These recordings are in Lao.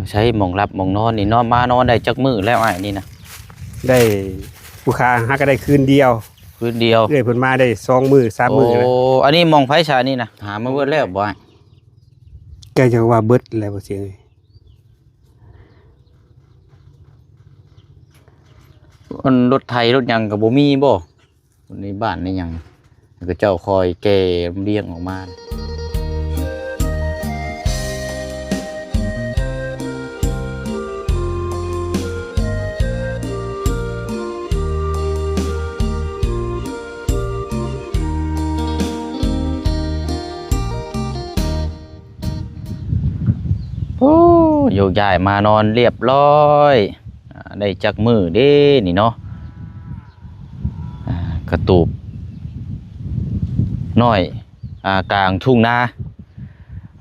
ໃຊ້ໝ່ອງຫຼັບໝ່ອງນອນນີ້ເນາະ ມານອນໄດ້ຈັກມື້ແລ້ວອ້າຍນີ້ນະ? ໄດ້ ຜູ້ຂ້າຫາກໍໄດ້ຄືນດຽວ ຄືນດຽວ ເອື້ອຍເພິ່ນມາໄດ້ສອງມື້ສາມມື້ແລ້ວ. ໂອ້ ອັນນີ້ໝ່ອງໃຜຊະນີ້ນະ? ຫາມາເບິດແລ້ວບໍ່ອ້າຍ? ກໍຍັງວ່າເບິດແລ້ວບໍ່ເສຍເອີຍ. ອັນລົດໄຖລົດຫຍັງກໍບໍ່ມີບໍ່? ໃນບ້ານໃນຫຍັງ ເຂົາເຈົ້າຄ່ອຍແກ່ລຳລຽງອອກມາ. ໂອ້ ໂຍກຍ້າຍມານອນລຽບລ້ອຍ ອາ ໄດ້ຈັກມື້ເດ້ນີ້ເນາະ. ອາ ກະຕູບນ້ອຍ ອາ ກາງທົ່ງນາ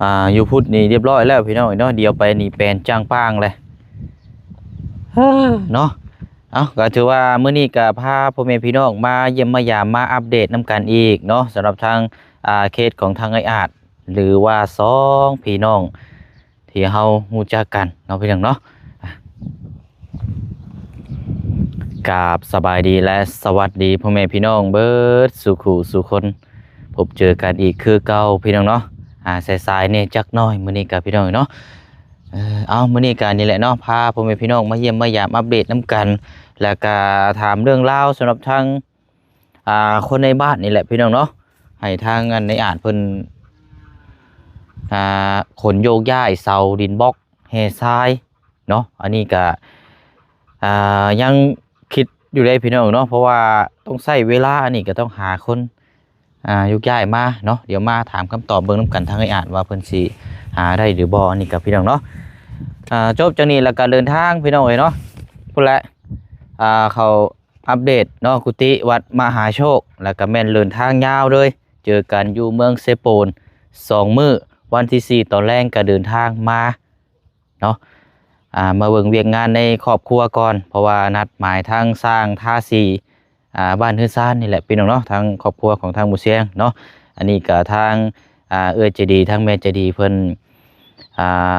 ອາ ຢູ່ພຸ້ນນີ້ລຽບລ້ອຍແລ້ວພີ່ນ້ອງເນາະ. ດຽວໄປນີ້ແປນຈ້າງປາງແຫຼະ ເນາະ. ເອົ້າ ກໍຖືວ່າມື້ນີ້ກໍພາພໍ່ແມ່ພີ່ນ້ອງມາຢ້ຽມມາຢາມ ມາອັບເດດນຳກັນອີກເນາະ ສຳລັບທາງ ອາ ເຄສຂອງທາງອ້າຍອາດ ຫຼືວ່າສອງພີ່ນ້ອງທີ່ເຮົາຮູ້ຈັກກັນເນາະ ພີ່ນ້ອງເນາະ. ກາບສະບາຍດີ ແລະ ສະຫວັດດີພໍ່ແມ່ພີ່ນ້ອງເບິດສູ່ຄູ່ສູ່ຄົນ ພົບເຈີກັນອີກຄືເກົ່າພີ່ນ້ອງເນາະ. ອາ ສາຍໆແດ່ຈັກໜ້ອຍມື້ນີ້ກະພີ່ນ້ອງເນາະ. ເອີ ເອົາ ມື້ນີ້ກະນີ້ແຫຼະເນາະ ພາພໍ່ແມ່ພີ່ນ້ອງມາຢ້ຽມມາຢາມອັບເດດນຳກັນ ແລ້ວກະຖາມເລື່ອງລາວສຳລັບທາງ ອ່າ ຄົນໃນບ້ານນີ້ແຫຼະພີ່ນ້ອງເນາະ ໃຫ້ທາງອັນນາຍອາດເພິ່ນ ອ່າ ຂົນໂຍກຍ້າຍເສົາ ດິນບລັອກ ແຮ່ຊາຍເນາະ. ອັນນີ້ກະ ອ່າ ຍັງຄິດຢູ່ເດ້ພີ່ນ້ອງເນາະ ເພາະວ່າຕ້ອງໃຊ້ເວລາ ອັນນີ້ກະຕ້ອງຫາຄົນ ອ່າ ໂຍກຍ້າຍມາເນາະ. ດຽວມາຖາມຄຳຕອບເບິ່ງນຳກັນທາງອ້າຍອາດວ່າເພິ່ນຊິຫາໄດ້ຫຼືບໍ່ ອັນນີ້ກະພີ່ນ້ອງເນາະ. ອ່າ ຈົບຈາກນີ້ແລ້ວກະເດີນທາງພີ່ນ້ອງເອີຍເນາະ ພຸ້ນແຫຼະ ອ່າ ເຂົ້າ ອັບເດດເນາະ ກຸຕິວັດມະຫາໂຊກ ແລ້ວກະແມ່ນເດີນທາງຍາວເລີຍ ເຈີກັນຢູ່ເມືອງເຊໂປນສອງມື້ ວັນທີສີ່ຕອນແລງກະເດີນທາງມາເນາະ ອ່າ ມາເບິ່ງວຽກງານໃນຄອບຄົວກ່ອນ ເພາະວ່ານັດໝາຍທາງຊ່າງທາສີ ອ່າ ບ້ານເຮືອນຊານນີ້ແຫຼະພີ່ນ້ອງເນາະ ທາງຄອບຄົວຂອງທາງໝູ່ຊຽງເນາະ. ອັນນີ້ກະທາງ ອ່າ ເອື້ອຍໃຈດີ ທາງແມ່ໃຈດີເພິ່ນ ອ່າ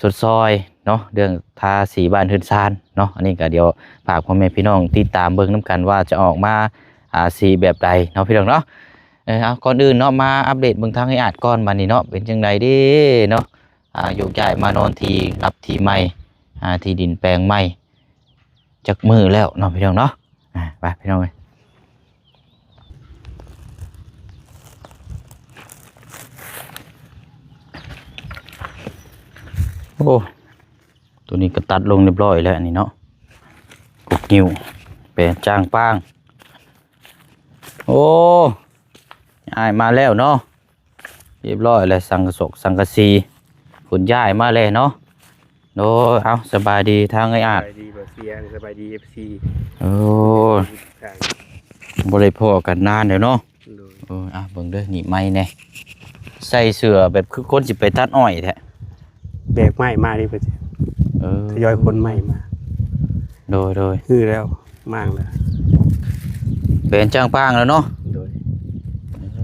ຊົດຊ່ອຍເນາະ ເລື່ອງທາສີບ້ານເຮືອນຊານເນາະ. ອັນນີ້ກະດຽວຝາກພໍ່ແມ່ພີ່ນ້ອງຕິດຕາມເບິ່ງນຳກັນວ່າຈະອອກມາ ອ່າ ສີແບບໃດເນາະ ພີ່ນ້ອງເນາະ. ເອີ ເອົາ ກ່ອນອື່ນເນາະ ມາອັບເດດເບິ່ງທາງອ້າຍອາດກ່ອນບາດນີ້ເນາະ ເປັນຈັ່ງໃດເດ້ເນາະ ອ່າ ໂຍກຍ້າຍມານອນທີ່ລັບທີ່ໃໝ່ ອ່າ ທີ່ດິນແປງໃໝ່ ຈັກມື້ແລ້ວເນາະ ພີ່ນ້ອງເນາະ. ອ່າ ໄປພີ່ນ້ອງເອີຍ. ໂອ້ ໂຕນີ້ກໍຕັດລົງຮຽບຮ້ອຍແລ້ວນີ້ເນາະ ກົກງິ້ວ ແປນຈ້າງປາງ. ໂອ້ ຍ້າຍມາແລ້ວເນາະ ຮຽບຮ້ອຍແລ້ວ ສັງກະສົກສັງກະສີ ຂົນຍ້າຍມາແລ້ວເນາະ. ໂດຍ ເອົາ ສະບາຍດີທາງອ້າຍອາດ ສະບາຍດີບໍ່ສຽງ ສະບາຍດີ ເອັຟຊີ. ໂອ້ ບໍ່ໄດ້ພໍ້ກັນນານແລ້ວເນາະ. ໂດຍ ເອີ ອ່ະ ເບິ່ງເດີ ໜີບໄມ້ແດ່ ໃສ່ເສື້ອແບບຄືຄົນຊິໄປຕັດອ້ອຍແທ້. ແບກໄມ້ມານີ້ ເພິ່ນ ເອີ ທະຍອຍຂົນໄມ້ມາ. ໂດຍ ໂດຍ ຄືແລ້ວ ມ້າງແລ້ວ ແປນຈ້າງປາງແລ້ວເນາະ. ໂດຍ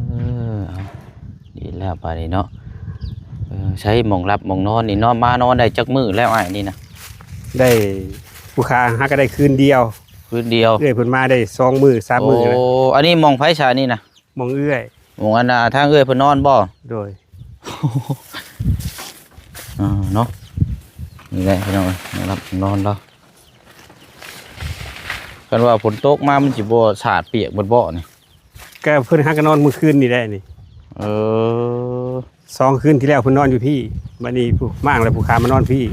ເອີ ເອົາ ດີແລ້ວບາດນີ້ເນາະ. ເອີ ໃຊ້ໝ່ອງຫຼັບໝ່ອງນອນນີ້ເນາະ ມານອນໄດ້ຈັກມື້ແລ້ວອ້າຍນີ້ນະ? ໄດ້ ຜູ້ຂ້າຫາກໍໄດ້ຄືນດຽວ ຄືນດຽວ ເອື້ອຍເພິ່ນມາໄດ້ສອງມື້ສາມມື້ແລ້ວ. ໂອ້ ອັນນີ້ໝ່ອງໃຜຊະນີ້ນະ? ໝ່ອງເອື້ອຍ ໝ່ອງອັນນ່າ ທາງເອື້ອຍເພິ່ນນອນບໍ່? ໂດຍ ອ່າ ເນາະ ນີ້ແຫຼະພີ່ນ້ອງເອີຍ ນອນລະ ນອນລະ. ຄັນວ່າຝົນຕົກມາມັນຊິບໍ່ສາດປຽກເບິດບໍ່ນີ້? ກະເພິ່ນຫາກະນອນມື້ຄືນນີ້ແຫຼະນີ້. ເອີ ສອງຄືນທີ່ແລ້ວເພິ່ນນອນຢູ່ພີ້ ບາດນີ້ຜູ້ມ້າງແລະຜູ້ຂ້າມານອນພີ້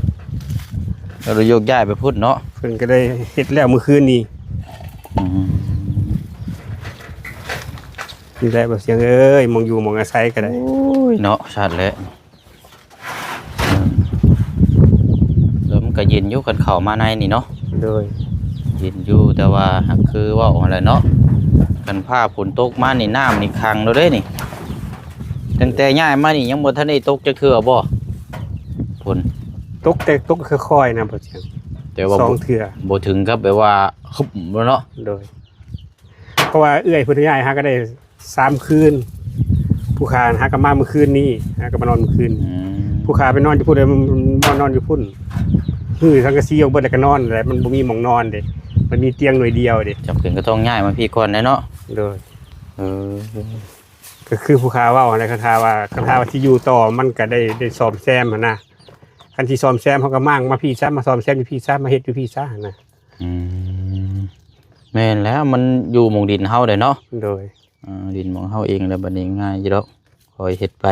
ກໍເລີຍໂຍກຍ້າຍໄປພຸ້ນເນາະ. ເພິ່ນກໍເລີຍເຮັດແລ້ວມື້ຄືນນີ້. ອືມ ນີ້ແຫຼະ ບໍ່ສຽງເອີຍ ໝ່ອງຢູ່ໝ່ອງອາໄສກໍໄດ້. ໂອ້ຍເນາະ ຊັດແຫຼະ ເອີ ແລ້ວມັນກໍເຢັນຢູ່ ຄັນເຂົ້າມາໃນນີ້ເນາະ. ໂດຍ ເຢັນຢູ່ ແຕ່ວ່າຫາກຄືເວົ້າຫັ້ນແຫຼະເນາະ ຄັນຟ້າຝົນຕົກມານີ້ ນ້ຳນີ້ຂັງໂລດເດ້ນີ້. ຕັ້ງແຕ່ຍ້າຍມານີ້ຍັງບໍ່ທັນໄດ້ຕົກຈັກເທື່ອບໍ່ ຝົນ? ຕົກແຕ່ຕົກຄ່ອຍໆນະ ບໍ່ເຖິງ ແຕ່ວ່າສອງເທື່ອ ບໍ່ເຖິງກັບແບບວ່າຫຶບເນາະ. ໂດຍ ເພາະວ່າເອື້ອຍເພິ່ນຍ້າຍຫາກໍໄດ້ສາມຄືນ ຜູ້ຂ້າຫາກໍມາມື້ຄືນນີ້ ຫາກໍມານອນມື້ຄືນ. ອືມ ຜູ້ຂ້າໄປນອນຢູ່ພຸ້ນ ມານອນຢູ່ພຸ້ນ. ຮື້ສັງກະສີອອກເບິດແລ້ວກໍນອນແຫຼະ ມັນບໍ່ມີໝ່ອງນອນເດ້ ມັນມີຕຽງໜ່ວຍດຽວເດ້. ຈຳເປັນກໍຕ້ອງຍ້າຍມາພີ້ກ່ອນແຫຼະເນາະ. ໂດຍ. ເອີ ກໍຄືຜູ້ຂ້າເວົ້າຫັ້ນແຫຼະ ຄັນຖ້າວ່າ ຄັນຖ້າວ່າຊິຢູ່ຕໍ່ ມັນກໍໄດ້ ໄດ້ສ້ອມແຊມຫັ້ນນະ. ຄັນຊິສ້ອມແຊມ ເຮົາກໍມ້າງມາພີ້ຊະ ມາສ້ອມແຊມຢູ່ພີ້ຊະ ມາເຮັດຢູ່ພີ້ຊະຫັ້ນນະ. ອືມ ແມ່ນແລ້ວ ມັນຢູ່ໝ່ອງດິນເຮົາເດ້ເນາະ. ໂດຍ. ອ່າ ດິນຂອງເຮົາເອງແລ້ວ ບັດນີ້ງ່າຍຢູ່ດອກ ຄ່ອຍເຮັດໄປ.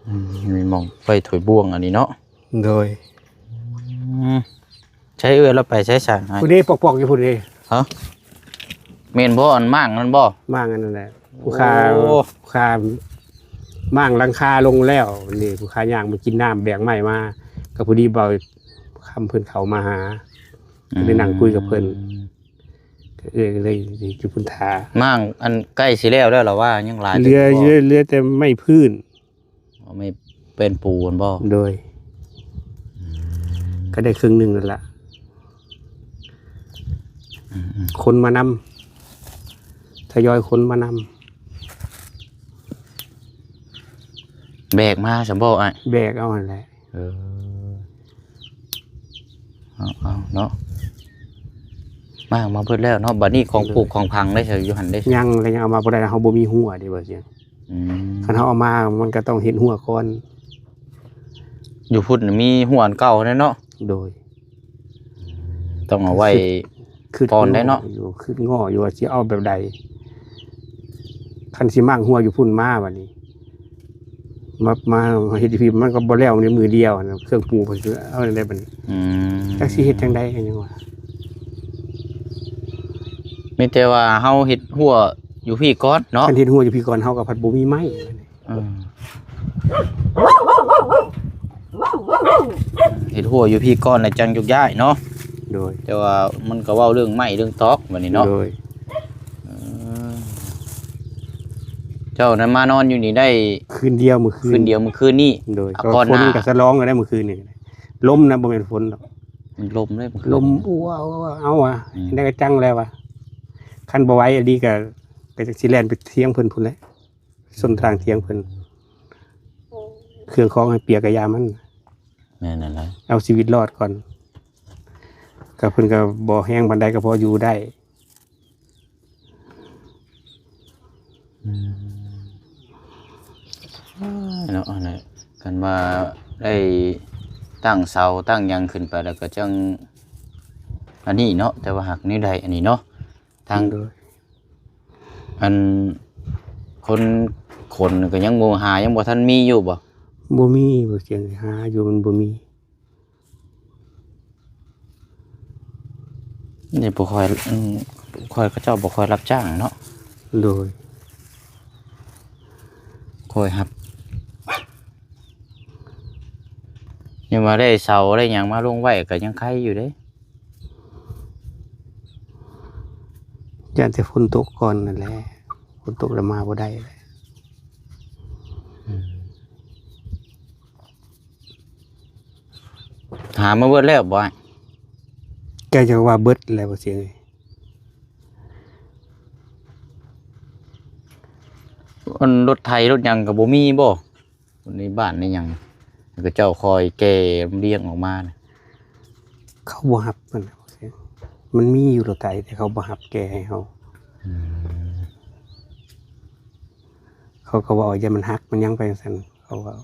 ອືມ ມີໝ່ອງໄວ້ຖ້ວຍບ່ວງອັນນີ້ເນາະ. ໂດຍ. ອືມ ໃຊ້ເອື້ອຍລາວໄປໃຊ້ສາງໃຫ້ ຜູ້ນີ້ປອກໆຢູ່ພຸ້ນເດ້. ຮະ ແມ່ນບໍ່? ອັນມ້າງນັ້ນບໍ່? ມ້າງອັນນັ້ນແຫຼະ ຜູ້ຂ້າ ໂອ້ ຜູ້ຂ້າມ້າງຫຼັງຄາລົງແລ້ວ ນີ້ຜູ້ຂ້າຍ່າງມາກິນນ້ຳ ແບກໄມ້ມາ ກໍພໍດີເບົາຄຳເພິ່ນເຂົ້າມາຫາ ກໍໄດ້ນັ່ງຄຸຍກັບເພິ່ນ. ອືມ ກໍເອື້ອຍກໍເລີຍຢູ່ພຸ້ນຖ້າ. ມ້າງອັນໃກ້ຊິແລ້ວແລ້ວລະວ່າ ຍັງຫຼາຍ ເຫຼືອ ເຫຼືອແຕ່ໄມ້ພື້ນ. ເອົາໄມ້ແປ້ນປູຫັ້ນບໍ່? ໂດຍ. ອືມ ກໍໄດ້ເຄິ່ງໜຶ່ງນັ້ນລະ. ອືມໆ ຄົນມານຳ ທະຍອຍຄົນມານຳ. ແບກມາຊັ້ນບໍ່ອ້າຍ? ແບກເອົາຫັ້ນແຫຼະ. ເອີ ເອົາໆ ເນາະ ມາ ມາເບິດແລ້ວເນາະ. ບັດນີ້ຂອງ ໂດຍ ປູກຂອງຝັງໄດ້ໃສ ຢູ່ຫັ້ນເດ້? ຍັງ ແລະຍັງເອົາມາບໍ່ໄດ້ ເຮົາບໍ່ມີຮົ້ວເດ້ ວ່າຈັ່ງ. ອືມ ຄັນເຮົາເອົາມາ ມັນກໍຕ້ອງເຮັດຮົ້ວກ່ອນ. ຢູ່ພຸ້ນມີຮົ້ວອັນເກົ່າຫັ້ນແຫຼະເນາະ. ໂດຍ. ຕ້ອງເອົາໄວ້ ຄຶດ ຄຶດ ກ່ອນໄດ້ເນາະ ຢູ່ ຄຶດງໍ້ຢູ່ວ່າຊິເອົາແບບໃດ. ຄັນຊິມ້າງຮົ້ວຢູ່ພຸ້ນມາບັດນີ້ ມາ ມາເຮັດຢູ່ພີ້ ມັນກໍບໍ່ແລ້ວໃນມື້ດຽວຫັ້ນນະ ເຄື່ອງປູເພິ່ນຊິເອົາແນວໃດບັດນີ້. ອືມ ຈັກຊິເຮັດຈັ່ງໃດກໍຍັງວ່າ ມີແຕ່ວ່າເຮົາເຮັດຮົ້ວຢູ່ພີ້ກ່ອນເນາະ. ຄັນເຮັດຮົ້ວຢູ່ພີ້ກ່ອນ ເຮົາກໍພັດບໍ່ມີໄມ້. ເອີ ເຮັດຮົ້ວຢູ່ພີ້ກ່ອນແລ້ວຈັ່ງຍົກຍ້າຍເນາະ. ໂດຍ. ແຕ່ວ່າມັນກໍເວົ້າເລື່ອງໄມ້ເລື່ອງຕອກບັດນີ້ເນາະ. ໂດຍ. ເອີ ເຈົ້ານັ້ນມານອນຢູ່ນີ້ໄດ້ ຄືນດຽວມື້ຄືນ ຄືນດຽວມື້ຄືນນີ້. ໂດຍ. ອາ ກໍຝົນມັນກໍສະຫຼອງກັນໄດ້ມື້ຄືນນີ້ ລົມນະ ບໍ່ແມ່ນຝົນດອກ ມັນລົມເລີຍ ລົມ ເອົາວ່າ ອືມ ໄດ້ກະຈັງແລ້ວວ່າ ຄັນບໍ່ໄຫວອີ່ຫຼີກໍ ກໍຈັກຊິແລ່ນໄປຖຽງເພິ່ນພຸ້ນແຫຼະ. ສົ້ນທາງຖຽງເພິ່ນ ເຄື່ອງຂອງໃຫ້ປຽກກະຢ່າມັນ. ແມ່ນນັ້ນແຫຼະ ເອົາຊີວິດລອດກ່ອນ ກໍເພິ່ນກໍບໍ່ແຮງປານໃດ ກໍພໍຢູ່ໄດ້. ອືມ ເນາະ ອັນນັ້ນ ຄັນວ່າໄດ້ຕັ້ງເສົາຕັ້ງຫຍັງຂຶ້ນໄປແລ້ວ ກໍຈັ່ງອັນນີ້ເນາະ. ແຕ່ວ່າຫາກແນວໃດອັນນີ້ເນາະ ທາງ ໂດຍ. ອັນຄົນຂົນກໍຍັງບໍ່ຫາ ຍັງບໍ່ທັນມີຢູ່ບໍ່? ບໍ່ມີ ບໍ່ສຽງຫາຢູ່ ມັນບໍ່ມີ. ນີ້ບໍ່ຄ່ອຍ ອືມ ຂ້ອຍ ເຂົາເຈົ້າບໍ່ຄ່ອຍຮັບຈ້າງເນາະ. ໂດຍ. ຂ້ອຍຮັບ ຍັງວ່າໄດ້ເສົາໄດ້ຫຍັງມາລົງໄວ້ກໍຍັງໄຄຢູ່ເດ້. ຢ້ານແຕ່ຝົນຕົກກ່ອນນັ້ນແຫຼະ ຝົນຕົກແລ້ວມາບໍ່ໄດ້ແຫຼະ. ອືມ ຫາມາເບິດແລ້ວບໍ່ອ້າຍ? ໃກ້ຈະວ່າເບິດແລ້ວບໍ່ຊິເອີຍ. ອັນລົດໄຖລົດຫຍັງກໍບໍ່ມີບໍ່? ໃນບ້ານໃນຫຍັງ ເຂົາເຈົ້າຄອຍແກ່ລຳລຽງອອກມານະ. ເຂົາບໍ່ຮັບມັນນະ ມັນມີຢູ່ລົດໄຖ ແຕ່ເຂົາບໍ່ຮັບແກ່ໃຫ້ເຮົາ. ອືມ ເຂົາກໍເວົ້າ ຢ້ານມັນຫັກມັນຫຍັງໄປຈັ່ງຊັ້ນ ເຂົາເວົ້າ.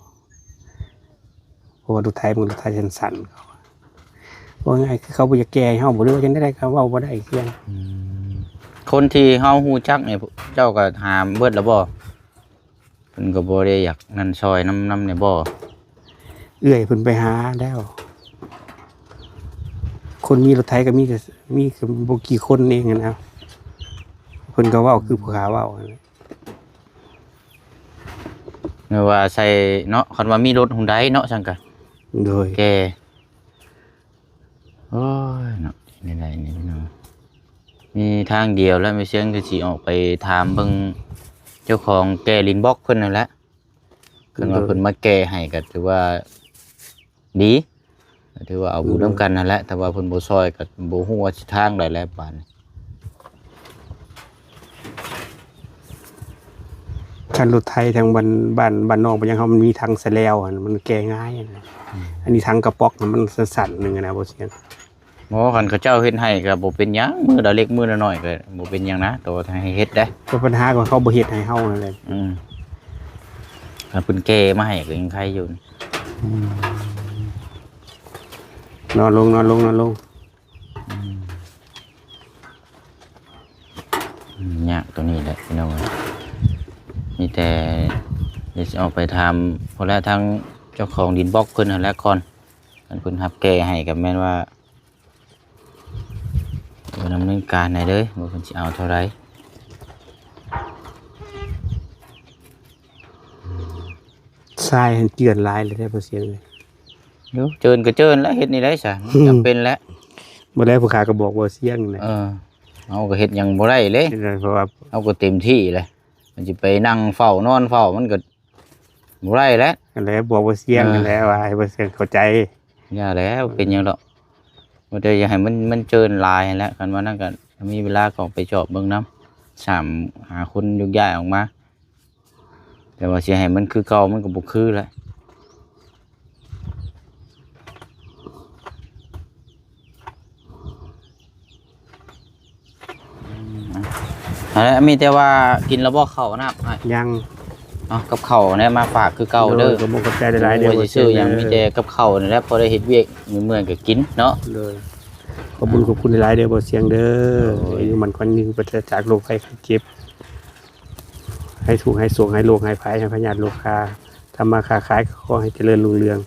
ເພາະວ່າລົດໄຖມັນລົດໄຖສັ້ນໆ ເຂົາວ່າ ເວົ້າງ່າຍຄືເຂົາບໍ່ຢາກແກ່ໃຫ້ເຮົາບໍ ຫຼືວ່າຈັ່ງໃດ ກໍເວົ້າບໍ່ໄດ້ຄືກັນ. ອືມ ຄົນທີ່ເຮົາຮູ້ຈັກນີ້ ເຈົ້າກໍຫາເບິດແລ້ວບໍ່? ເພິ່ນກໍບໍ່ໄດ້ຢາກນັ້ນຊ່ອຍນຳ ນຳແດ່ບໍ່? ເອື້ອຍເພິ່ນໄປຫາແລ້ວ ຄົນມີລົດໄຖກໍມີ ກໍມີກໍບໍ່ກີ່ຄົນເອງຫັ້ນນະ. ເພິ່ນກໍເວົ້າຄືຜູ້ຂ້າເວົ້າຫັ້ນແຫຼະ ແນວວ່າໃສ່ເນາະ ຄັນວ່າມີລົດຮຸນໄດເນາະ ຊັ້ນກະ ໂດຍ ແກ່. ໂອ້ຍເນາະ ແນວໃດນີ້ເນາະ ມີທາງດຽວແລ້ວ ແມ່ຊຽງກໍຊິອອກໄປຖາມເບິ່ງເຈົ້າຂອງແກ່ລິນບລັອກເພິ່ນນັ້ນແຫຼະ. ຄັນວ່າເພິ່ນມາແກ້ໃຫ້ກໍຖືວ່າດີ ກໍຖືວ່າເອົາບຸນນຳກັນຫັ້ນແຫຼະ ແຕ່ວ່າເພິ່ນບໍ່ຊ່ອຍກໍບໍ່ຮູ້ວ່າຊິທາງໃດແລ້ວບາດນີ້. ໂດຍ. ຄັນລົດໄຖທາງບ້ານ ບ້ານ ບ້ານນອກ ໄປຫຍັງເຮົາ ມັນມີຖັງສະແລວຫັ້ນ ມັນແກ່ງ່າຍຫັ້ນນະ. ອືມ ອັນນີ້ຖັງກະປ໋ອກນະ ມັນສັ້ນໆໜຶ່ງນະ ບໍ່ສຽງ. ບໍ່ ຄັນເຂົາເຈົ້າເຮັດໃຫ້ກໍບໍ່ເປັນຫຍັງ ມື້ລະເລັກມື້ລະນ້ອຍກໍບໍ່ເປັນຫຍັງນະ ແຕ່ວ່າໃຫ້ເຮັດໄດ໋. ແຕ່ບັນຫາກໍເຂົາບໍ່ເຮັດໃຫ້ເຮົາຫັ້ນແຫຼະ. ອືມ ຄັນເພິ່ນແກ່ມາໃຫ້ກໍຍັງໄຄຢູ່. ອືມ ນອນລົງ ນອນລົງ ນອນລົງ. ອືມ ອືມ ຍາກຕົວນີ້ແຫຼະພີ່ນ້ອງເອີຍ. ມີແຕ່ດຽວຊິອອກໄປຖາມພຸ້ນແຫຼະ ທາງເຈົ້າຂອງດິນບລັອກເພິ່ນຫັ້ນແຫຼະກ່ອນ. ຄັນເພິ່ນຮັບແກ່ໃຫ້ກໍແມ່ນວ່າດຳເນີນການໃຫ້ເລີຍ ວ່າເພິ່ນຊິເອົາເທົ່າໃດ. ຊາຍຫັ້ນເຈື່ອນຫຼາຍແລ້ວເດ້ ບໍ່ເສຍເລີຍ. ໂອ້ ເຈີນກໍເຈີນແລ້ວ ເຮັດແນວໃດຊະ ມັນຈຳເປັນແຫຼະ. ບໍ່ໄດ້ ຜູ້ຂ້າກໍບອກບໍ່ສຽງແຫຼະ. ເອີ ເຮົາກໍເຮັດຫຍັງບໍ່ໄດ້ເດ້ ເພາະວ່າເຮົາກໍເຕັມທີ່ແຫຼະ. ມັນຊິໄປນັ່ງເຝົ້ານອນເຝົ້າ ມັນກໍບໍ່ໄດ້ແຫຼະ. ຫັ້ນແຫຼະ ບອກບໍ່ສຽງ ເອີ ຫັ້ນແຫຼະ ວ່າໃຫ້ບໍ່ສຽງເຂົ້າໃຈ. ຢ່າແຫຼະ ເປັນຫຍັງດອກ ບໍ່ໄດ້ຢາກໃຫ້ມັນ ມັນເຈີນຫຼາຍຫັ້ນແຫຼະ. ຄັນວ່ານັ້ນກໍມີເວລາກໍໄປຈອບເບິ່ງນຳ ສາມ ຫາຄົນໂຍກຍ້າຍອອກມາ. ແຕ່ວ່າຊິໃຫ້ມັນຄືເກົ່າ ມັນກໍບໍ່ຄືແຫຼະ. ອືມ ຫັ້ນແຫຼະ ມີແຕ່ວ່າກິນແລ້ວບໍ່ເຂົ້ານ້ຳອ້າຍ? ຍັງ. ເອົາກັບເຂົ້າແນະມາຝາກຄືເກົ່າເດີ. ໂດຍ ກໍບໍ່ຂອບໃຈຫຼາຍໆເດີ ບໍ່ໄດ້ຊື້ຫຍັງ ມີແຕ່ກັບເຂົ້ານີ້ແຫຼະ ພໍໄດ້ເຮັດວຽກ ເມື່ອຍກໍກິນເນາະ. ໂດຍ ຂອບຄຸນ ອ່າ ຂອບຄຸນຫຼາຍໆເດີ ບໍ່ສຽງເດີ. ໂດຍ ອາຍຸໝັ້ນຂວັນຍືນ ປາສະຈາກໂລກໄພໄຂ້ເຈັບ ໃຫ້ທຸກ ໃຫ້ໂສກ ໃຫ້ໂລກ ໃຫ້ໄພ ໃຫ້ພະຍາດໂລຄາ. ທຳມາຄ້າຂາຍກໍຂໍໃຫ້ຈະເລີນຮຸ່ງເຮືອງ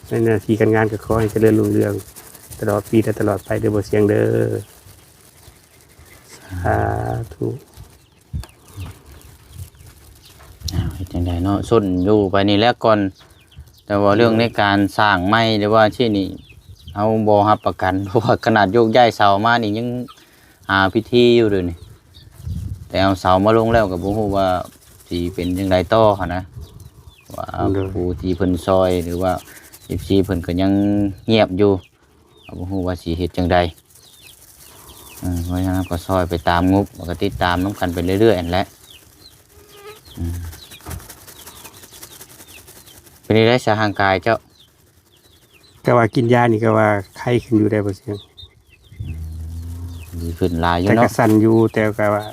ໃນໜ້າທີ່ການງານກໍຂໍໃຫ້ຈະເລີນຮຸ່ງເຮືອງ ຕະຫຼອດປີ ແລະ ຕະຫຼອດໄປເດີ ບໍ່ສຽງເດີ. ສາທຸ. ອ້າວ ເຮັດຈັ່ງໃດເນາະ ຊົນຢູ່ໄປນີ້ແຫຼະກ່ອນ. ແຕ່ວ່າເລື່ອງໃນການສ້າງໃໝ່ ຫຼືວ່າຊີ້ນີ້ ເຮົາບໍ່ຮັບປະກັນ ເພາະວ່າຂະໜາດໂຍກຍ້າຍເສົາມານີ້ ຍັງຫາພິທີຢູ່ເດີນີ້. ແຕ່ເອົາເສົາມາລົງແລ້ວ ກໍບໍ່ຮູ້ວ່າຊິເປັນຈັ່ງໃດຕໍ່ຫັ້ນນະ ວ່າ ໂດຍ ຜູ້ທີ່ເພິ່ນຊ່ອຍ ຫຼືວ່າ ເອັຟຊີ ເພິ່ນກໍຍັງງຽບຢູ່. ກໍບໍ່ຮູ້ວ່າຊິເຮັດຈັ່ງໃດ. ເອີ ເພາະສະນັ້ນກໍຊ່ອຍໄປຕາມງົບ ແລ້ວກໍຕິດຕາມນຳກັນໄປເລື້ອຍໆຫັ້ນແຫຼະ. ອືມ ເປັນຈັ່ງໃດຊະຮ່າງກາຍເຈົ້າ? ກໍວ່າກິນຢານີ້ກໍວ່າໄຄຂຶ້ນຢູ່ໄດ໋ ບໍ່ສຽງ. ອືມ ດີຂຶ້ນຫຼາຍຢູ່ເນາະ. ແຕ່ກໍສັ່ນຢູ່ ແຕ່ກໍວ່າ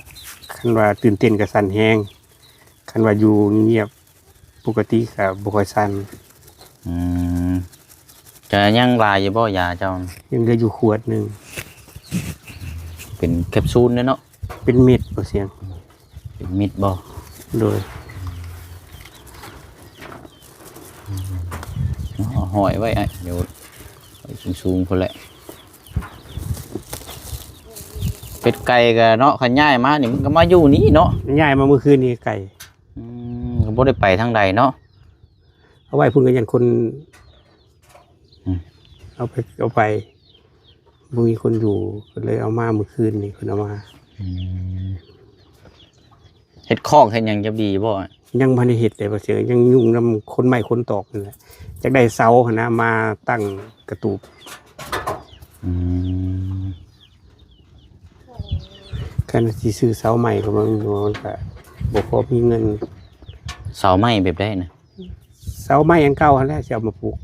ຄັນວ່າຕື່ນເຕັ້ນກໍສັ່ນແຮງ. ຄັນວ່າຢູ່ງຽບ ປົກກະຕິກໍບໍ່ຄ່ອຍສັ່ນ. ອືມ ຈະຍັງຫຼາຍຢູ່ບໍ່ຢາເຈົ້າ? ຍັງເຫຼືອຢູ່ຂວດໜຶ່ງ. ເປັນແຄບຊູນເດ້ເນາະ? ເປັນເມັດບໍ່ສຽງ. ເປັນເມັດບໍ່? ໂດຍ. ເອົາຫ້ອຍໄວ້ອ້າຍ ດຽວໄວ້ສູງໆພຸ້ນແຫຼະ. ເປັດໄກ່ກໍເນາະ ຄັນຍ້າຍມານີ້ ມັນກໍມາຢູ່ນີ້ເນາະ. ຍ້າຍມາມື້ຄືນນີ້ໄກ່. ອືມ ກໍບໍ່ໄດ້ໄປທາງໃດເນາະ. ເອົາໄວ້ພຸ້ນກໍຢ້ານຄົນ ອືມ ເອົາໄປ ເອົາໄປ ບໍ່ມີຄົນຢູ່ ກໍເລີຍເອົາມາມື້ຄືນນີ້ ເພິ່ນເອົາມາ. ອືມ ເຮັດຄອກເຮັດຫຍັງຈະດີບໍ່? ຍັງບໍ່ໄດ້ເຮັດເດ ວ່າຊິຍັງຫຍຸ້ງນຳຂົນໄມ້ຂົນຕອກນີ້ແຫຼະ. ຢາກໄດ້ເສົາຫັ້ນນະ ມາຕັ້ງກະຕູບ. ອືມ ຄັນຊິຊື້ເສົາໃໝ່ກໍມັນ ມັນກໍບໍ່ພໍມີເງິນ. ເສົາໄມ້ແບບໃດນະ? ເສົາໄມ້ອັນເກົ່າຫັ້ນແຫຼະ ຊິເອົາມາປູກ.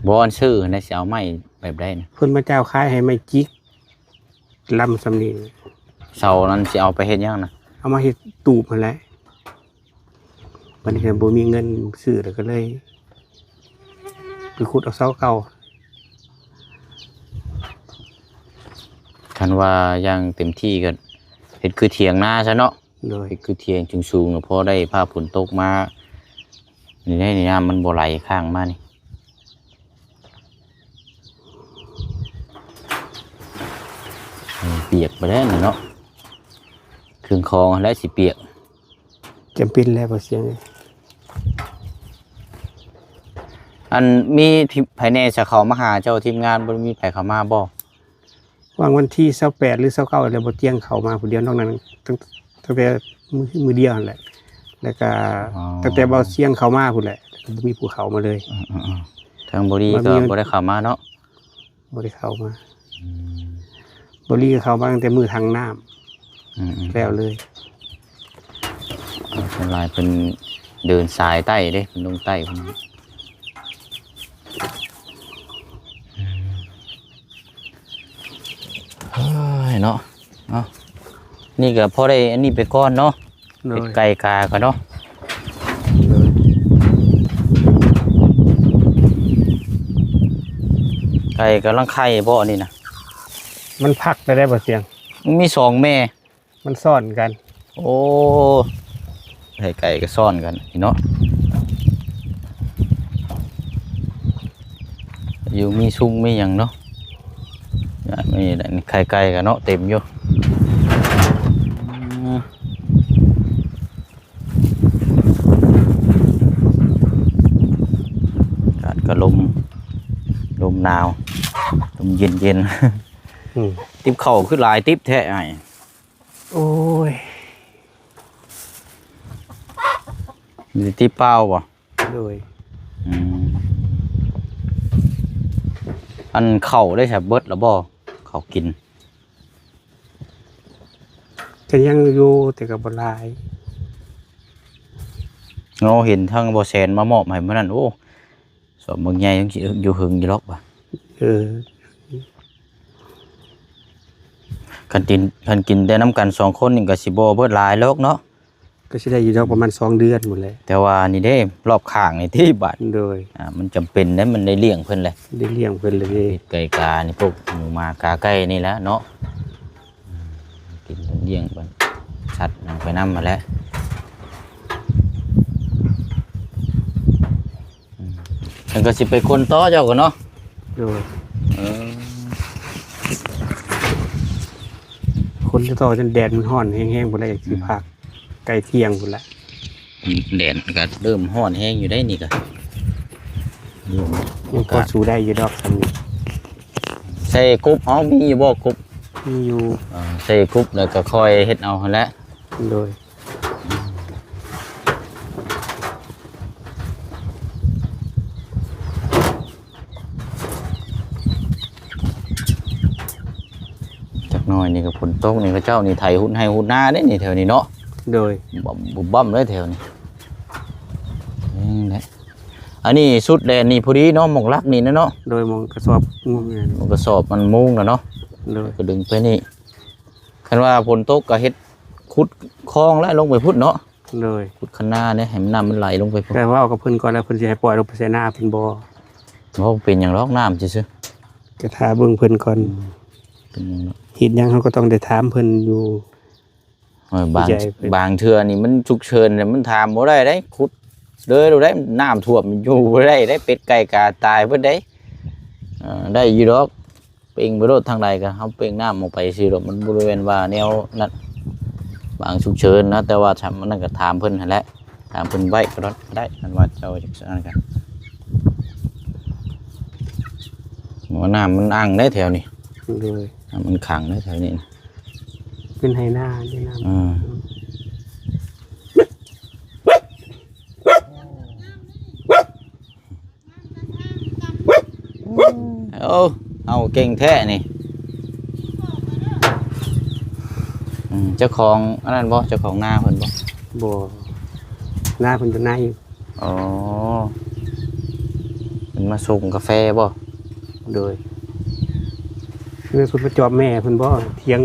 ບໍ່ ອັນຊື້ຫັ້ນນະ ຊິເອົາໄມ້ແບບໃດນະ? ເພິ່ນມາເຈົ້າຂາຍໃຫ້ໄມ້ຈິກ ລຳສ່ຳນີ້. ເສົານັ້ນຊິເອົາໄປເຮັດຫຍັງນະ? ເອົາມາເຮັດຕູບຫັ້ນແຫຼະ. ບັດນີ້ກໍບໍ່ມີເງິນຊື້ ແລ້ວກໍເລີຍໄປຂຸດເອົາເສົາເກົ່າ. ຄັນວ່າຢ່າງເຕັມທີ່ກໍເຮັດຄືຖຽງນາຊະເນາະ. ໂດຍ. ເຮັດຄືຖຽງສູງໆ ແລ້ວພໍໄດ້ຟ້າຝົນຕົກມາ ນີ້ໄດ໋ນີ້ ນ້ຳມັນບໍ່ໄຫຼຄ້າງມານີ້. ເອີ ປຽກໄປແລ້ວນີ້ເນາະ ເຄື່ອງຂອງຫັ້ນແຫຼະຊິປຽກ. ຈຳເປັນແລ້ວ ບໍ່ສຽງເອີຍ. ອັນ ມີທີ່ ໃຜແດ່ຈະເຂົ້າມາຫາເຈົ້າ ທີມງານບໍ່ໄດ້ມີໃຜເຂົ້າມາບໍ່? ຫວ່າງວັນທີຊາວແປດ ຫຼື ຊາວເກົ້າ ແລ້ວ ບໍ່ຕຽງເຂົ້າມາຜູ້ດຽວ. ນອກນັ້ນ ຕັ້ງ ຕັ້ງແຕ່ມື້ ມື້ດຽວຫັ້ນແຫຼະ. ແລ້ວກະ ອໍ ຕັ້ງແຕ່ເບົາຊຽງເຂົ້າມາພຸ້ນແຫຼະ ແລ້ວກະບໍ່ມີຜູ້ເຂົ້າມາເລີຍ. ອືມໆ ທາງບໍລີກໍບໍ່ໄດ້ເຂົ້າມາເນາະ. ບໍ່ໄດ້ເຂົ້າມາ. ອືມ ບໍລີກໍເຂົ້າມາຕັ້ງແຕ່ມື້ຖັງນ້ຳ. ອືມໆ ແລ້ວເລີຍ. ສ່ວນຫຼາຍເພິ່ນເດີນສາຍໃຕ້ເດ້ ເພິ່ນລົງໃຕ້ພຸ້ນ. ເອີຍເນາະ ເອົາ ນີ້ກໍພໍໄດ້ອັນນີ້ໄປກ່ອນເນາະ. ໂດຍ ເຮັດໄກ່ກາກ່ອນເນາະ. ໂດຍ ໄກ່ກຳລັງໄຂ່ບໍ່ອັນນີ້ນະ? ມັນພັກໄດ້ບໍ່ສຽງ? ມັນມີສອງແມ່ ມັນຊ້ອນກັນ. ໂອ້ ໄຂ່ໄກ່ກໍຊ້ອນກັນນີ້ເນາະ. ຢູ່ມີຊຸງມີຫຍັງເນາະ. ມີໄຂ່ໄກ່ກັນເນາະ ເຕັມຢູ່. ອາກາດກໍລົມ ລົມໜາວ ລົມເຢັນໆ. ອືມ ຕິບເຂົ້າຄືຫຼາຍຕິບແທ້ອ້າຍ? ໂອ້ຍ ມີແຕ່ຕິບເປົ່າບໍ່? ໂດຍ ອືມ ອັນເຂົ້າໄດ້ຊະເບິດແລ້ວບໍ່? ເຂົ້າກິນ ກໍຍັງຢູ່ ແຕ່ກໍບໍ່ຫຼາຍ. ເນາະ ເຫັນທາງບໍ່ແສນມາມອບໃຫ້ມື້ນັ້ນ ໂອ້ ສອບບັກໃຫຍ່ ຍັງຊິຢູ່ເຖິງຢູ່ດອກວ່າ. ເອີ ຄັນກິນ ຄັນກິນແຕ່ນຳກັນສອງຄົນນີ້ກໍຊິບໍ່ເບິດຫຼາຍດອກເນາະ. ກໍຊິໄດ້ຢູ່ດອກປະມານສອງເດືອນພຸ້ນແຫຼະ. ແຕ່ວ່ານີ້ເດ້ ລອບຂ້າງນີ້ຕິບາດ. ໂດຍ ອ່າ ມັນຈຳເປັນເດ້ ມັນໄດ້ລ້ຽງເພິ່ນແຫຼະ ໄດ້ລ້ຽງເພິ່ນເລີຍ. ເຮັດໄກ່ການີ້ ພວກໝູໝາກາໄກ່ນີ້ແຫຼະເນາະ ກິນເພິ່ນລ້ຽງເພິ່ນ ສັດຫຍັງໄປນຳຫັ້ນແຫຼະ. ອືມ ແລ້ວກໍຊິໄປຂົນຕໍ່ເຈົ້າກໍເນາະ. ໂດຍ ເອີ ຂົນຕໍ່ຈົນແດດມັນຮ້ອນແຮງໆ ພຸ້ນແຫຼະ ອາ ຊິພັກ ໃກ້ທ່ຽງພຸ້ນແຫຼະ. ອືມ ແດດກໍເລີ່ມຮ້ອນແຮງຢູ່ໄດ໋ນີ້ກໍ ຍັງພໍສູ້ໄດ້ຢູ່ດອກຊ່ຳນີ້. ໃສ່ກົບເຮົາມີຢູ່ບໍ່ ກົບ? ມີຢູ່. ເອີ ໃສ່ກົບແລ້ວກໍຄ່ອຍເຮັດເອົາຫັ້ນແຫຼະ. ໂດຍ ຈັກໜ້ອຍນີ້ກໍຝົນຕົກນີ້ ເຂົາເຈົ້ານີ້ໄຖຮຸດໄຮ່ຮຸດນາເດ້ນີ້ ແຖວນີ້ເນາະ. ໂດຍ ບຸບບັ້ມເລີຍແຖວນີ້. ນີ້ແຫຼະ ອັນນີ້ສຸດແດນນີ້ພໍດີເນາະ ໝ່ອງຫຼັກນີ້ນະເນາະ. ໂດຍ ໝ່ອງກະສອບງຸ້ມນີ້ ໝ່ອງກະສອບມັນມຸງນະເນາະ. ໂດຍ ກໍດຶງໄປນີ້. ຄັນວ່າຝົນຕົກກໍເຮັດ ຂຸດຄອງແລ້ວລົງໄປພຸ້ນເນາະ. ໂດຍ ຂຸດຄັນນາເດ້ ໃຫ້ມັນ ນ້ຳມັນໄຫຼລົງໄປພຸ້ນ. ແຕ່ເວົ້າກັບເພິ່ນກ່ອນແລ້ວ ເພິ່ນຊິໃຫ້ປ່ອຍລົງໄປໃສ່ນາເພິ່ນບໍ່? ບໍ່ເປັນຫຍັງດອກ ນ້ຳຊື່ໆ. ກໍຖ້າເບິ່ງເພິ່ນກ່ອນ. ອືມ ເປັນຫຍັງດອກ ເຮັດຫຍັງເຮົາກໍຕ້ອງໄດ້ຖາມເພິ່ນຢູ່. ເອີ ບາງ ບາງເທື່ອນີ້ມັນສຸກເສີນ ມັນຖາມບໍ່ໄດ້ເດ້ ຂຸດເລີຍໂລດໄດ້ ນ້ຳຖ້ວມຢູ່ບໍ່ໄດ້ເດ້ ເປັດໄກ່ກາຕາຍເບິດເດ້. ເອີ ໄດ້ຢູ່ດອກ ເປັ່ງໄປໂລດ ທາງໃດກໍເຮົາເປັ່ງນ້ຳອອກໄປຊື່ໂລດ ມັນບໍ່ແມ່ນວ່າແນວນັ້ນ ບາງສຸກເສີນນະ. ແຕ່ວ່າຖ້າມັນນັ້ນກໍຖາມເພິ່ນຫັ້ນແຫຼະ ຖາມເພິ່ນໄວ້ກໍໄດ້ ຄັນວ່າເຈົ້າຈະນັ້ນກໍ ວ່ານ້ຳມັນອັ່ງເດ້ແຖວນີ້. ໂດຍ ນ້ຳມັນຂັງເດ້ແຖວນີ້ ເປັນໄຮ່ນາເດ້ນ້ຳ. ເອີ ໂອ້ ເອົາເກັ່ງແທ້ນີ້. ອືມ ເຈົ້າຂອງອັນນັ້ນບໍ່? ເຈົ້າຂອງນາເພິ່ນບໍ່? ບໍ່ ນາເພິ່ນຢູ່ໃນ. ອໍ ເພິ່ນມາສົ່ງກາແຟບໍ່? ໂດຍ ເພິ່ນມາຈອບແມ່ເພິ່ນບໍ່? ທຽງ.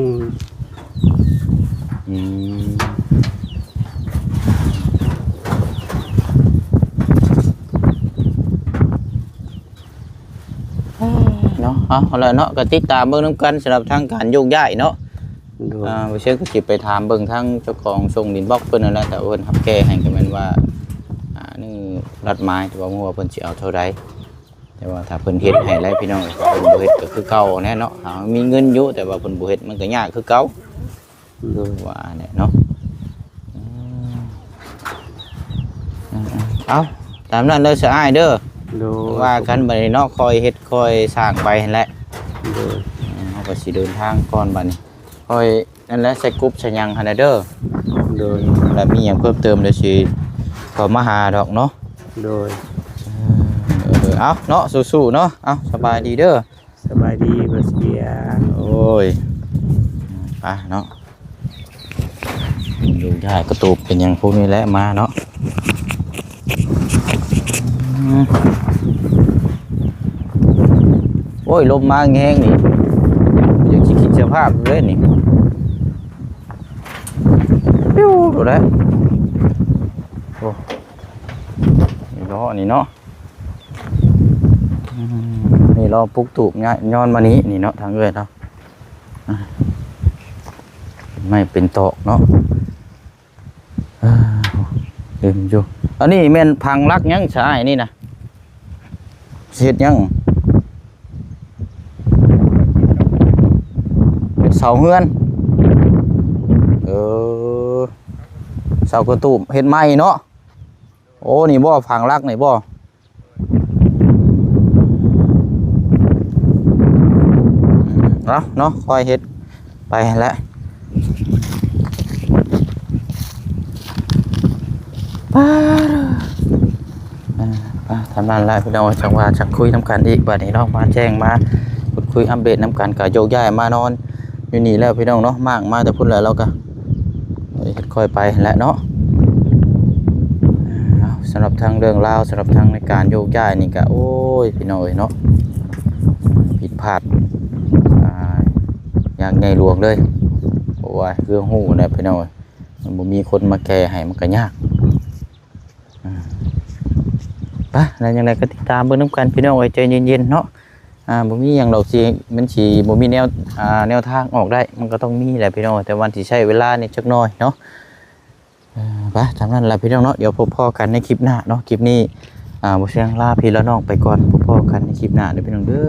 ອືມ ເນາະ ເອົາ ເອົາລະເນາະ ກໍຕິດຕາມເບິ່ງນຳກັນ ສຳລັບທາງການໂຍກຍ້າຍເນາະ. ໂດຍ ອ່າ ບໍ່ເຊື່ອກໍຊິໄປຖາມເບິ່ງທາງເຈົ້າຂອງສົ່ງດິນບລັອກເພິ່ນນັ້ນແຫຼະ ຖ້າເພິ່ນຮັບແກ້ໃຫ້ກໍແມ່ນວ່າ ອ່າ ໜຶ່ງລັດໝາຍ ແຕ່ວ່າບໍ່ຮູ້ວ່າເພິ່ນຊິເອົາເທົ່າໃດ. ແຕ່ວ່າຖ້າເພິ່ນເຮັດໃຫ້ແລ້ວ ພີ່ນ້ອງ ເພິ່ນບໍ່ເຮັດກໍຄືເກົ່າແຫຼະເນາະ. ເຮົາມີເງິນຢູ່ ແຕ່ວ່າເພິ່ນບໍ່ເຮັດ ມັນກໍຍາກຄືເກົ່າ. ໂດຍ ວ່າແຫຼະເນາະ. ເອົາ ຕາມນັ້ນເດີ ສະອ້າຍເດີ. ໂດຍ ວ່າກັນບັດນີ້ເນາະ ຄ່ອຍເຮັດຄ່ອຍສ້າງໄປຫັ້ນແຫຼະ. ໂດຍ ເຮົາກໍຊິເດີນທາງກ່ອນບັດນີ້ ຄ່ອຍ ນັ້ນແຫຼະ ໃສ່ກົບໃສ່ຫຍັງຫັ້ນນະເດີ. ໂດຍ ແລ້ວມີຫຍັງເພີ່ມເຕີມ ດຽວຊິເຂົ້າມາຫາດອກເນາະ. ໂດຍ ເອີ ເອີ ເອົາເນາະ ສູ້ໆເນາະ. ເອົາ ສະບາຍດີເດີ. ສະບາຍດີ ບໍ່ສຽງ. ໂອ້ຍ ໄປເນາະ. ໂຍກຍ້າຍກະຕູບເປັນຫຍັງພວກນີ້ແຫຼະມາເນາະ. ອືມ ໂອ້ຍ ລົມມາແຮງນີ້ ຍັງຊິຄິດສະພາບຢູ່ເດ້ນີ້ ປິວໂດດແລ້ວ. ໂອ້ ນີ້ເນາະ ນີ້ເນາະ. ອືມ ນີ້ລາວປຸກຕູບຍ້ອນມານີ້ ນີ້ເນາະ ທາງເອື້ອຍລາວ ອາ ໄມ້ເປັນຕອກເນາະ. ເອີ ເຫັນຢູ່ ອັນນີ້ແມ່ນຜັງຫຼັກຫຍັງຊະອ້າຍນີ້ນະ? ຊິເຮັດຫຍັງ? ເຮັດເສົາເຮືອນ ເອີ ເສົາກະຕູບເຮັດໃໝ່ເນາະ. ໂອ້ ນີ້ບໍ່ ຝັງຫຼັກນີ້ບໍ່? ເອົາເນາະ ຄ່ອຍເຮັດໄປຫັ້ນແຫຼະ. ປາດ ອ່າ ປາດ ທຳນັ້ນແຫຼະພີ່ນ້ອງ ຈັ່ງວ່າຈັ່ງຄຸຍນຳກັນອີກ ບາດນີ້ເນາະ ມາແຈ້ງມາພູດຄຸຍອັບເດດນຳກັນ ກະໂຍກຍ້າຍມານອນ ຢູ່ນີ້ແລ້ວພີ່ນ້ອງເນາະ ມ້າງມາແຕ່ພຸ້ນແຫຼະ ລາວກະເຮັດຄ່ອຍໄປຫັ້ນແຫຼະເນາະ. ເອົາ ສຳລັບທາງເລື່ອງລາວ ສຳລັບທາງໃນການໂຍກຍ້າຍນີ້ກະ ໂອ້ຍ ພີ່ນ້ອງເອີຍເນາະ ຜິດພາດ ອ່າ ຍາກໃຫຍ່ຫຼວງເລີຍ ເພາະວ່າຄືຮູ້ແຫຼະພີ່ນ້ອງເອີຍ ມັນບໍ່ມີຄົນມາແກ້ໃຫ້ມັນກະຍາກ. ອ່າ ໄປ ແລ້ວຈັ່ງໃດກະຕິດຕາມເບິ່ງນຳກັນພີ່ນ້ອງເອີຍ ໃຈເຢັນໆເນາະ. ອ່າ ບໍ່ມີຫຍັງດອກ ຊິ ມັນຊິບໍ່ມີແນວ ອ່າ ແນວທາງອອກໄດ້ ມັນກະຕ້ອງມີແຫຼະພີ່ນ້ອງ ແຕ່ວ່າຊິໃຊ້ເວລານິດຈັກໜ້ອຍເນາະ. ເອີ ໄປ ຕາມນັ້ນລະພີ່ນ້ອງເນາະ ດຽວພົບພໍ້ກັນໃນຄລິບໜ້າເນາະ. ຄລິບນີ້ ອ່າ ບໍ່ສຽງລາພີ່ລານ້ອງໄປກ່ອນ ພົບພໍ້ກັນໃນຄລິບໜ້າເດີພີ່ນ້ອງເດີ.